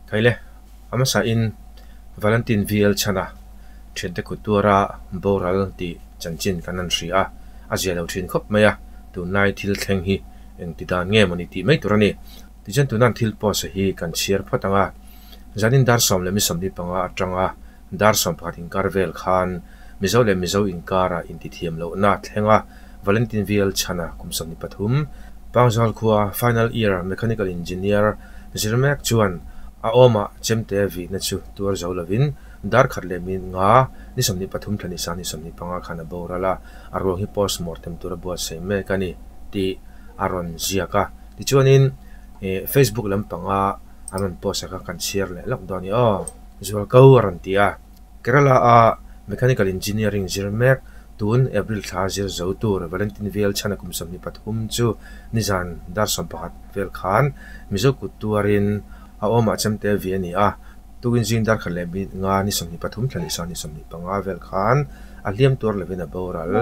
Khaile, a hmasain Valentin VL Chhana thiante kut tuara boral tih chanchin kan han hria a, a zia lo thin khawp mai a, tunlai thil thleng hi engti dan nge mawni tih mai tur a ni. Tichuan tunan thil post hi kan chhiar phawt ang a, zanin dar sawm leh mi sawmli panga atanga dar sawm pakhat inkar vel khan Mizo leh Mizo inkara intithiam lohna thleng a, Valentin VL Chhana kum 23, Pangzal khua final year mechanical engineer zir mek chuan a awmah chemte vihna chu tuar zo lovin dar khat leh min nga ni 23 thla ni sang ni 25 khan a boral a, a ruang hi postmortem tura buatsaih mek a ni tih a rawn ziak a. Tichuanin Facebook lampanga an rawn post a kha kan chhiar leh lawk dawn a ni aw. Zualko a rawn ti a. Kerala-a Mechanical Engineering zir mek tun April thla zir zo tur Valentin Vel chhana kum 23 chu nizan dar 11 vel khan Mizo kut tuarin a awmah chemte vi a ni a, tukin zing dar khat leh minute nga ni 23 thla ni sang ni 25 vel khan a hliam tuar lovin a boral.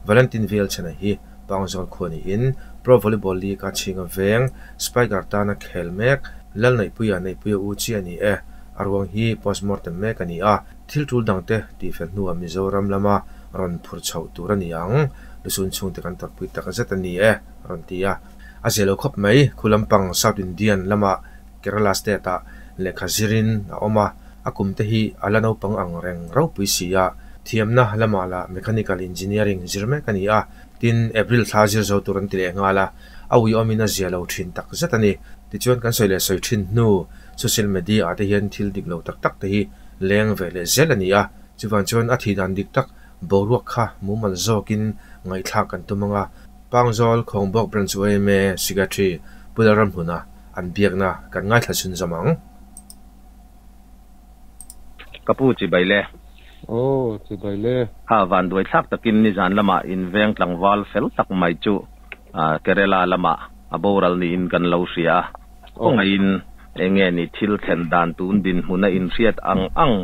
Valentin Vel chhana hi Pangzawl khua niin Pro Volleyball League-a chhinga veng Spiker tana khel mek Lalneihpuia Neihpuia u chi a ni e. A ruang hi postmortem mek a ni a, thil tul dangte tihfel hnuah Mizoram lama rawn phur chhoh tur a ni ang. Lusun chhungte kan tawrhpui tak zet a ni e, a rawn ti a. A zia lo khawp mai, khu lampang South Indian lama Kerala state-ah lehkha zirin a awm a, a kumte hi a la naupang ang reng ropui si a, thiamna lamah lah mechanical engineering zir mek a ni a, tin April thla zir zo tur an ti leh nghal a, a uiawmin a zia lo thin tak zet a ni. Tichuan kan sawi leh sawi thin hnu Social media ah te hian thil dik lo tak tak te hi leng ve leh zel a ni a, chuvang chuan a thih dan dik tak boruak kha mumal zawkin ngaihthlak kan tum ang a, Pangzawl Khawngbawk Branch yma Secretary Pu Lalramhmuna an biakna kan ngaithla chhun zawm ang. Ka pu chibai le. Aw chibai le. Kha vanduai thlak takin nizan lamah inveng tlangval fel tak mai chu Kerala lamah a boral niin kan lo hria a. Khawngaihin eng nge ni thil thlen dan tun dinhmun a inhriat ang ang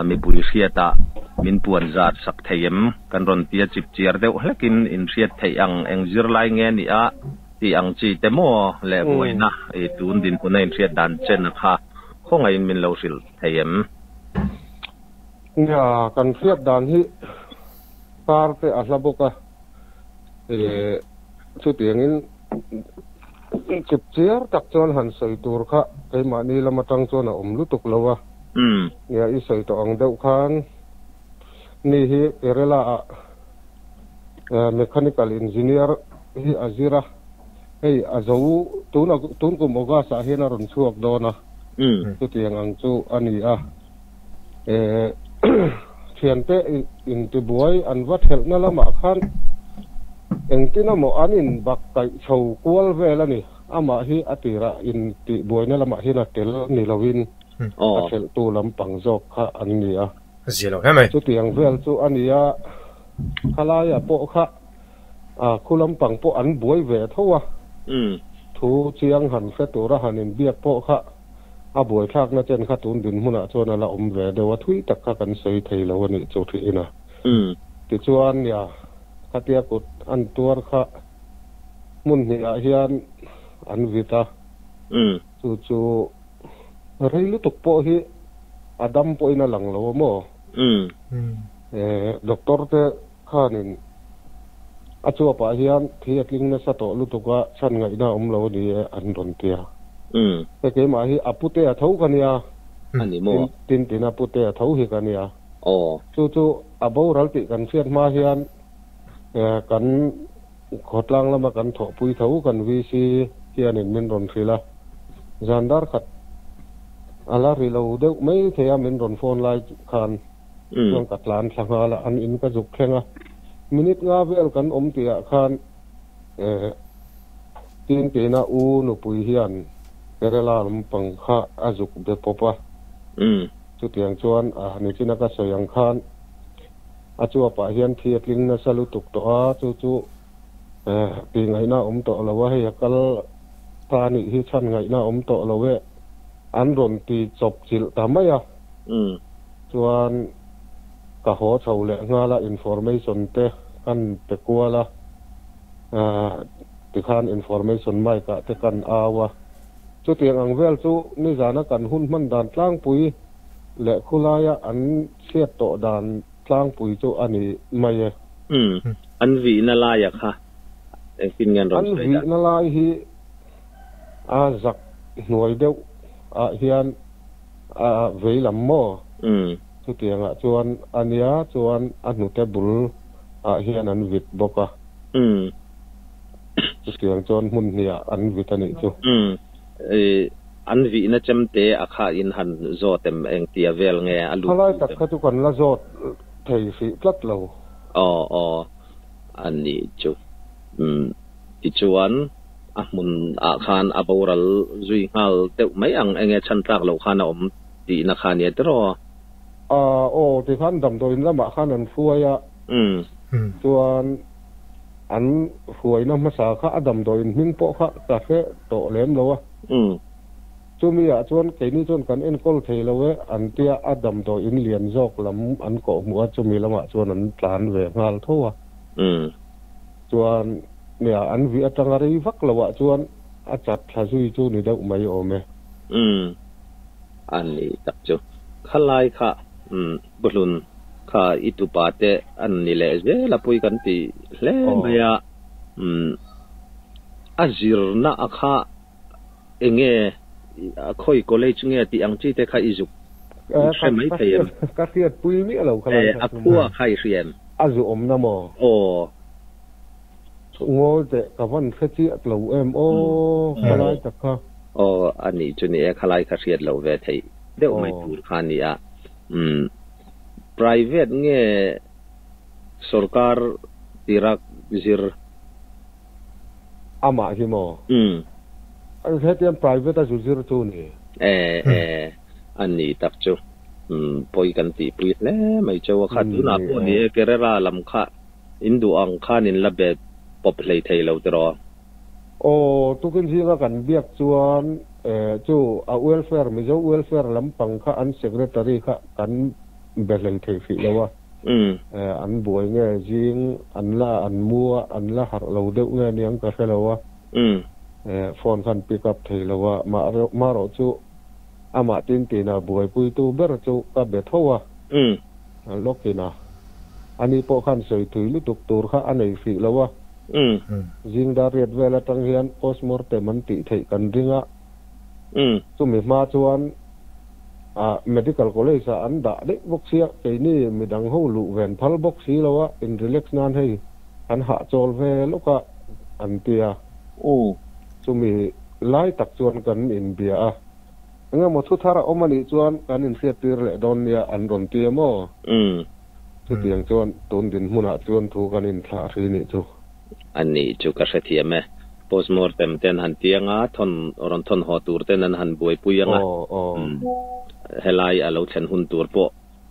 mipui hriatah min puan zat sak thei em? Kan rawn tia chip chiar deuh hlekin inhriat theih ang eng zirlai nge ni a tih ang chi te maw leh buaina i tun dinhmun a inhriat dan chen a kha khawngaihin min lo hrilh thei em? Nia, kan hriat dan hi kar te a hla bawk a, chutiangin Chip chiar tak chuan han sawi tur kha keimahni lam atang chuan a awm lutuk lo a. Nia i sawi tawh ang deuh khan ni hi Kerala ah mechanical engineer hi a zir a, hei a zo tun tun kum August ah hian a rawn chhuak dawn a, chutiang ang chu a ni a. Thiante intibuai an va thelhna lamah khan engtin emaw an inbak kaih chho kual vel a ni. Amah hi a tirah intihbuaina lamah hian a tel ni loin a thelhtu lampang zawk kha an ni a. Zia lo hle mai. Chutiang vel chu a ni a, khalaia pawh kha khu lampang pawh an buai ve tho a, thu chiang han hre tura han inbiak pawh kha A buaithlakna chen kha tun dinhmunah chuan a la awm ve deuh a, thui tak kha kan sawi thei lo a nih chu ṭhihin a. Tichuan, nia, khatia kut an tuar kha hmun hnihah hian an vit a, chu chu rei lutuk pawh hi a dam pawhin a lang lo a maw? Doctor te khanin a chuapah hian thi a tling nasa tawh lutuk a, chhan ngaihna a awm lo a ni e an rawn ti a. Hei keimah hi a pute a tho ka nia. A ni maw? Tin tin a pute a tho hi ka nia. Chu chu a boral tih kan hriat hma hian kan khawtlang lama kan thawhpui tho kan VC hianin min rawn hrilh a. Zan dar khat a la ri lo deuh mai thei a min rawn phone lai khan. Chuan ka tlan thla nghal a, an in ka zuk thleng a. Minute nga vel kan awm tihah khan tin tina u nupui hian Kerala lampang kha a zuk be pawp a. Chutiang chuan a nichina ka sawi ang khan a chuapah hian thi a tling nasa lutuk tawh a, chu chu tih ngaihna a awm tawh lo a, hei a kal ta anih hi chhan ngaihna a awm tawh lo e, an rawn ti chawp chilh ta mai a. Chuan ka haw chho leh nghal a, information te kan pe kual a, tikhan information mic ah te kan au a. Chutiang ang vel chu nizana kan hun hman dan tlangpui leh khulaia an chhiat tawh dan tlangpui chu a ni mai e. Umm. An vihna laia kha engtin nge an rawn An sawi dan? vihna lai hi a zak hnuai deuh ah hian a vei lam maw? Umm. Chutiangah chuan a nia chuan a hnute bul ah hian an vit bawk a. Umm. Chutiang chuan hmun hnih ah an vit a nih chu. Umm. I an vihna chemte a kha in han zawt em engtia vel nge a lut Khalai lut tak em? kha chu kan la zawt thei hrih tlat lo. Aw aw a nih chu. Umm tichuan a hmun ah khan a boral zui nghal deuh mai ang enge chhan tlak loh khan a awm tihna kha nia tiraw? Aw tikhan damdawiin lamah khan an hruai a. Umm. Chuan An hruaina hmasa kha a damdawiin hming pawh kha ka hre tawh lem lo a. Chumi ah chuan keini chuan kan enkawl thei lo e an tia a damdawiin lian zawk lam an kawh hmuh a chumi lamah chuan an tlan ve nghal tho a. Chuan nia an vih atanga rei vak lo ah chuan a chat thla zui chu ni deuh mai awm e. A ni tak chu. Khalai kha Buhlun kha i tupa te an ni leh zel a pui kan ti hle mai a, a zirna a kha enge khawi college nge tih ang chi te kha i zuk hre mai thei em? Ka hriat pui miah lo kha lai kha A khua kha i hria em? A zu awmna maw? Aw. Ngawi teh ka van hre chiah lo em aw khalai tak kha. Aw a nih chu ni e khalai kha hriat lo ve theih deuh mai tur kha a ni a. Umm private nge sorkar tira zir? Amah hi maw? Umm. Hetiang private a zu zir chu ni. E e a ni tak chu. Umm pawi kan tihpui hle mai cheu a kha tunah pawh ni e Kerala lam kha in duh ang khan in la be pawp hlei thei lo tiraw? Aw, tukin zinga kan biak chuan chu a welfare, Mizo welfare lampang kha an secretary kha kan be hlei thei hrih lo a. An buai nge zing an la an mu a, an la harh lo deuh nge niang ka hre lo a. Phone khan pick up thei lo a, marawh chu amah tin tina buaipuitu ber chu ka be tho a. Lawkin a, ani pawh khan sawi thui lutuk tur kha a nei hrih lo a. Zing dar riat vel atang hian postmortem an tih theih kan ring a. Chumi hma chuan Medical College ah an dah daih bawk sia, keini midang ho luh ven phal bawk si lo a, in relax nan hei an hahchawl ve lawk a an ti a. Chumi lai tak chuan kan inbia a. Engemaw thu thar a awm a nih chuan kan inhriattir leh dawn nia an rawn ti a maw? Chutiang chuan tun dinhmunah chuan thu kan inthlah hri nih chu. A nih chu ka hrethiam e. Postmortem ten han tiang a, thawn rawn thawn haw tur ten an han buaipui ang a. Helai a lo thlen hun tur pawh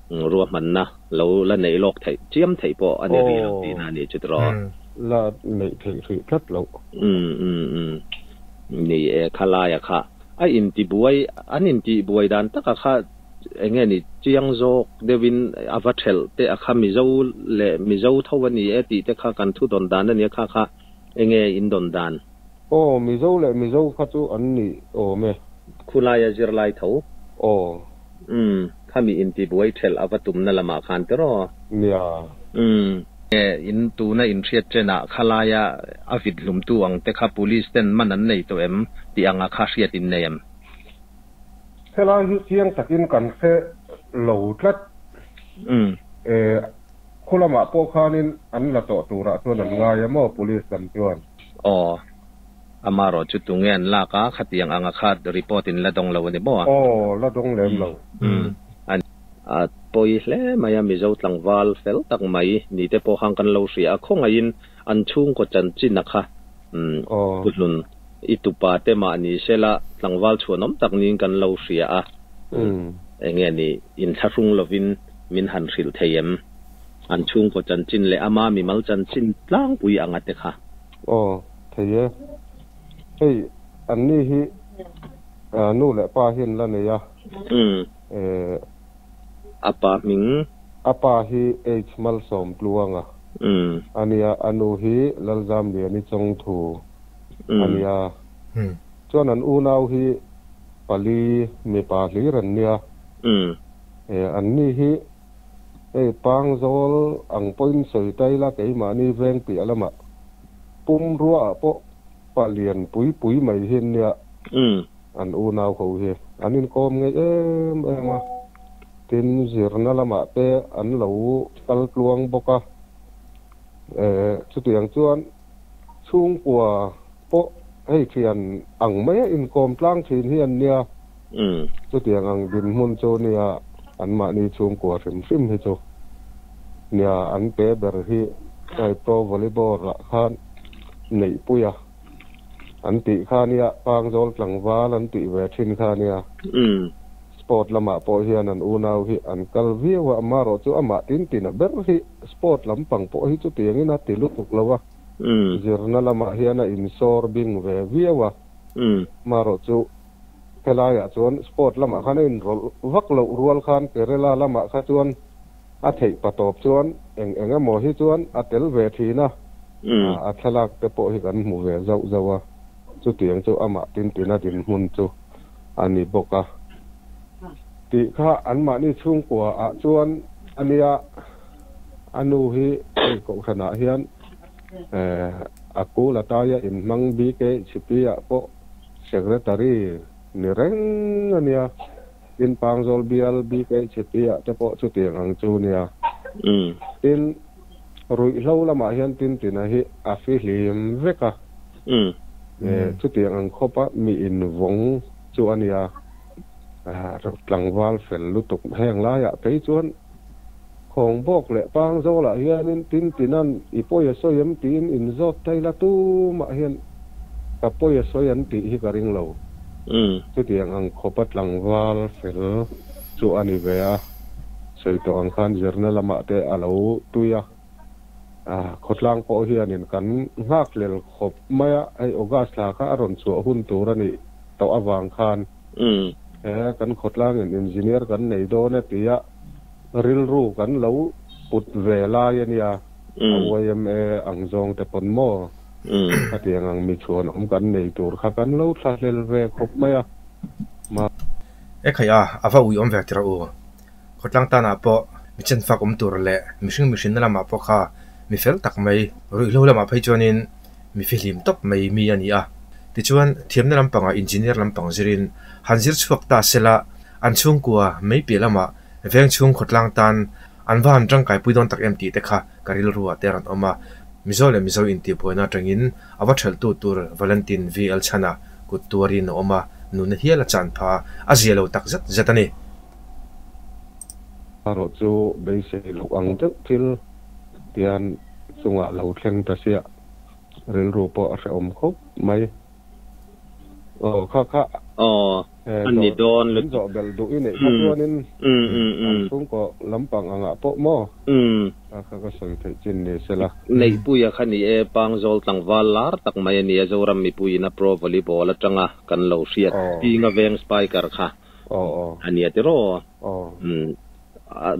ruahmanna lo la neih lawk theih chiam theih pawh a ni rih lo tihna a nih chu tiraw? La neih theih hrih tlat loh. Ni e, khalaia kha A intibuai, an intihbuai dan taka kha eng nge ni chiang zawk deuhin a va thelh te a kha Mizo leh Mizo tho a ni e tih te kha kan thu dawn dan a nia kha kha eng nge in dawn dan? Aw, Mizo leh Mizo kha chu an ni awm e. Khulaia zirlai tho? Aw. Umm, khami intibuai thelh a va tumna lamah khan tiraw? Nia. Umm. Nge in tuna in hriat chenah khalaia a vit hlumtu ang te kha police ten man an nei tawh em tih anga kha hriat in nei em? Helai hi chiang takin kan hre lo tlat. E, khu lamah pawh khanin an la tawh turah chuan an ngai a maw police lam chuan? Aw, amarawh chu tunge an lak a, khatiang anga kha report in la dawng lo a ni maw? Aw, la dawng lem lo. A pawi hle mai a, Mizo tlangval fel tak mai ni te pawh khan kan lo hria a, khawngaihin an chhungkaw chanchin a kha Pu Hlun i tupa te mah ni sela tlangval chhuanawm tak niin kan lo hria a, enge ni inthlahrung lovin min han hrilh thei em? An chhungkaw chanchin leh ama mimal chanchin tlangpui anga te kha. Aw, thei e. Hei, anni hi nu leh pa hian la nei a. A pa hming. A pa hi H Malsawm Tluanga a nia, a nu hi Lalzamliani Chawngthu a nia. Chuan an unau hi pali mipa hlir an nia. An ni hi hei Pangzawl ang pawhin sawi ta ila keimahni veng piah lamah pumruaah pawh palian pui pui mai hi an nia. An unau ho hi an inkawm ngei em em a, tin zirna lamah te an lo kal tluang bawk a. Chutiang chuan chhungkua pawh hei thian ang maia inkawm tlang thin hi an nia. Chutiang ang dinhmun chu nia anmahni chhungkua hrim hrim hi chu nia an pe ber hi hei pro volleyball ah khan neihpui a an tih kha nia, Pangzawl tlangval an tih ve thin kha nia. Sport lamah pawh hian an unau hi an kal viau a, amaherawh chu amah tin tin a ber hi sport lampang pawh hi chutiangin a ti lutuk lo a, zirna lamah hian a insawr bing ve viau a, amaherawh chu helaiah chuan sport lamah khan a inrawlh vak loh rual khan Kerala lamah kha chuan a theih patawp chuan eng eng emaw hi chuan a tel ve thin a, a thlalak te pawh hi kan hmu ve zauh zauh a, chutiang chu amah tin tina dinhmun chu a ni bawk a tih kha anmahni chhungkua ah chuan a nia, a nu hi hei kohhran ah hian a kul ataia inhmang BKHP ah pawh Secretary ni reng a nia, tin Pangzawl bial BKHP ah te pawh chutiang ang chu nia. Tin, ruihhlo lamah hian Tintina hi a fihlim vek a. Chutiang ang khawpa mi invawng chu a nia, tlangval fel lutuk heng laiah phei chuan Khawngbawk leh Pangzawlah hianin Tintinan i pawi a sawi em tiin inzawt thei la tumah hian ka pawi a sawi an tih hi ka ring lo. Chutiang ang khawpa tlangval fel chu a ni ve a, sawi tawh ang khan zirna lamah te a lo tui a. Khawtlang pawh hianin kan nghakhlel khawp mai a, hei August thla kha a rawn chhuah hun tur a nih tawh avang khan he kan khawtlangin engineer kan nei dawn e tia rilru kan lo put ve lai a nia, a yma ang zawng te pawn maw khatiang ang mi chhuanawm kan nei tur kha kan lo thlahlel ve khawp mai a. Ekhai a, a va uiawm ve tirh u. Khawtlang tanah pawh mi chenfak awm tur leh mihring mihrinna lamah pawh kha mi fel tak mai, ruihhlo lamah phei chuanin mi fihlim tawp mai mi a ni a. Tichuan, thiamna lampangah engineer lampang zirin han zir chhuak ta sela, an chhungkua mai piah lamah veng chhung khawtlang tan an va han tangkaipui dawn tak em tih te kha ka rilruah te a rawn awm a. Mizo leh Mizo intihbuaina atangin a va thelhtu tur Valentin VL Chhana kut tuarin a awm a, nunna hial a chan pha a zia lo tak zet zet a ni. Erawh chu beisei loh ang deuh thil hian chungah lo thleng ta sia, rilru pawh a hrehawm khawp mai. Aw kha kha min zawh belh duh i neih kha chuanin an chhungkaw lampang angah pawh maw kha kha ka sawi theih chin ni sela. Neihpuia kha ni e, Pangzawl tlangval lar tak mai a ni a, Zoram mipuiin a pro volleyball atanga kan lo hriat Pinga veng spiker kha. A nia tiraw?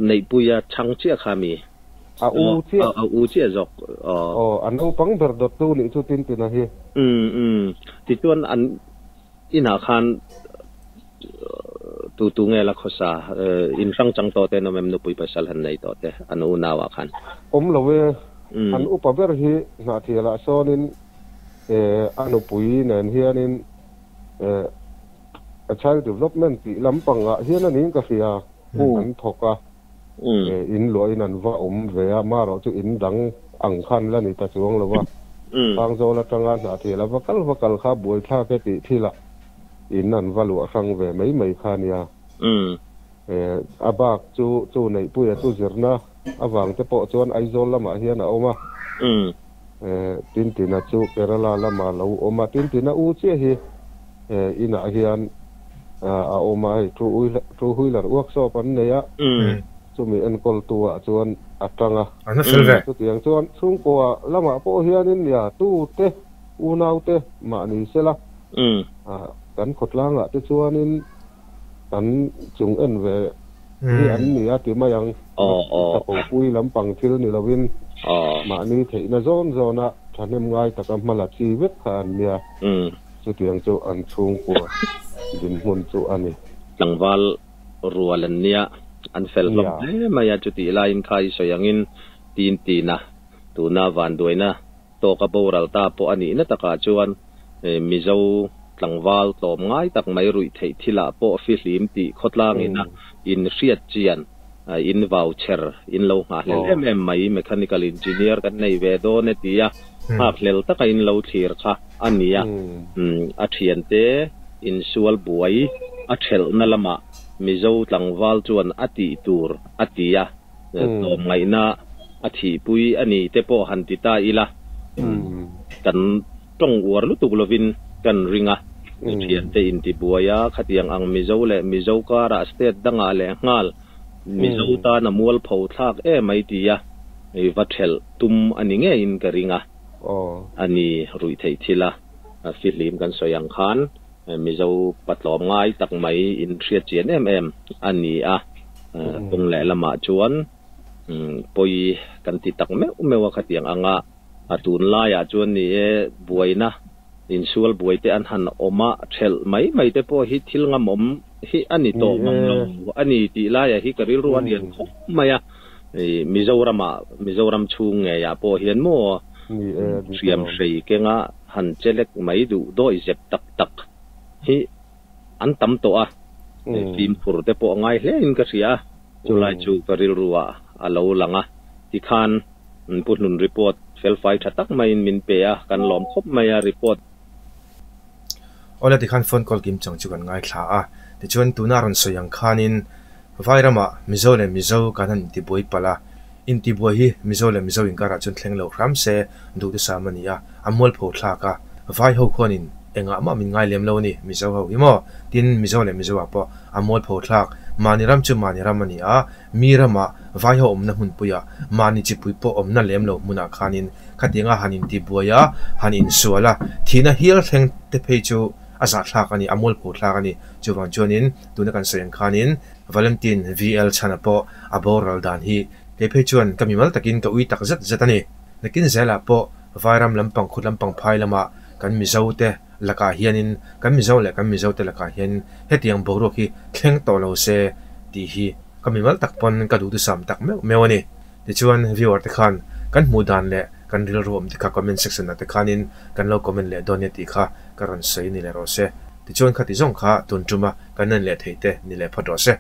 Neihpuia chhang chiah kha mi? A u chiah. A u chiah zawk. Aw, a naupang ber dawttu nih chu Tintina hi. Tichuan an inah khan tu tu nge la khawsa? In hrang chang tawh te an awm em? Nupui pasal han nei tawh te an unauah khan? Awm lo e. An upa ber hi Hnahthialah sawnin a nupui nen hianin A child development tih lampangah hian a niin ka hria, an thawk a, in luahin an va awm ve a, marawh chu in dang ang khan la ni ta chuang lo va, Pangzawl atanga Hnahthial a va kal va kal kha buaithlak e tih thilah in an va luah hrang ve mai mai kha a nia. A bak chu chu Neihpuia chu zirna avang te pawh chuan Aizawl lamah hian a awm a, Tintina chu Kerala lamah lo awm a, Tintina u chiah hi inah hian a awm a, hei two wheeler workshop an nei a, chumi enkawltu ah chuan a tang a, chutiang chuan chhungkua lamah pawh hianin nia tute unaute mah ni sela kan khawtlangah te chuanin Kan chung en ve hi an ni a ti mai ang. Chapopui lampang thil ni lovin mahni theihna zawn zawna thahnem ngai taka hma la chi vek kha an nia. Chutiang chu an chhungkua dinhmun chu a ni. Tlangval rual an nia, an fel hlawm hle mai a, chutih laiin kha i sawi angin tin tina tuna vanduaina tawka boral ta pawh a nihna takah chuan Mizo tlangval tlawm ngai tak mai ruih theih thilah pawh fihlim tih khawtlangina in hriat chian in vau chher in lo nghahhlel em em mai mechanical engineer kan nei ve dawn e tia nghakhlel taka in lo thlir kha a ni a, a thiante insual buai a thelhna lamah Mizo tlangval chuan a tih tur a ti a, tlawmngaihna a thihpui a ni te pawh han ti ta ila, kan tawng uar lutuk lovin kan ring a, thiante intibuai a, khatiang ang Mizo leh Mizo karah state dangah leh nghal Mizo tan a mualpho thlak em mai tia va thelh tum a ni ngeiin ka ring a, a ni ruihtheih thil a fihlim kan sawi ang khan Mizo patlawm ngai tak mai inhriat chian em em a ni a, kawng leh lamah chuan pawi kan ti tak meuh meuh a khatiang anga a tunlaiah chuan ni e buaina insual buai te an han awm a, thelh mai mai te pawh hi thil ngamawm hi a ni tawh mang lo a ni tih laiah hi ka rilru a lian khawp mai a, Mizoramah Mizoram chhung ngeiah pawh hian maw hriam hrei kenga han chelek mai duh dawi zep tak tak hi an tam tawh a, fimkhur te pawh a ngai hle in ka hria a, chulai chu ka rilru ah a lo lang a, tikhan Pu Hlun report felfai tha tak maiin min pe a, kan lawm khawp mai a report. Awle tikhan phone call kim chang chu kan ngaithla a, tichuan tuna rawn sawi ang khanin Vairamah Mizo leh Mizo kan han intibuai palh a, intibuai hi Mizo leh Mizo inkarah chuan thleng lo hram se duh te sam a ni a, a mualpho thlak a, Vai ho khuanin engah mah min ngai lem lo a ni Mizo ho hi maw? Tin Mizo leh Mizo ah pawh a mualpho thlak, mahni ram chu mahni ram a ni a, Mi ramah vaiho awmna hmunpuiah mahni chipui pawh awmna lem lo hmunah khanin khatianga han intibuai a, han insual a, thihna hial thleng te phei chu a zahthlak a ni, a mualpho thlak a ni. Chuvang chuanin tuna kan sawi ang khanin Valentine VL chhana pawh a boral dan hi kei phei chuan ka mimal takin ka ui tak zet zet a ni. Nakin zelah pawh Vairam lampang khut lampang phai lamah kan Mizo te lakah hianin kan Mizo leh kan Mizo te lakah hian hetiang boruak hi thleng tawh lo se tih hi ka mimal tak pawn ka duhthusam tak meuh meuh a ni. Tichuan viewer te khan kan hmuh dan leh kan rilru awm te kha comment section ah te khanin kan lo comment leh dawn nia tih kha ka rawn sawi ni leh rawh se. Tichuan khati zawng kha tun tuma kan en leh theih te ni leh phawt rawh se.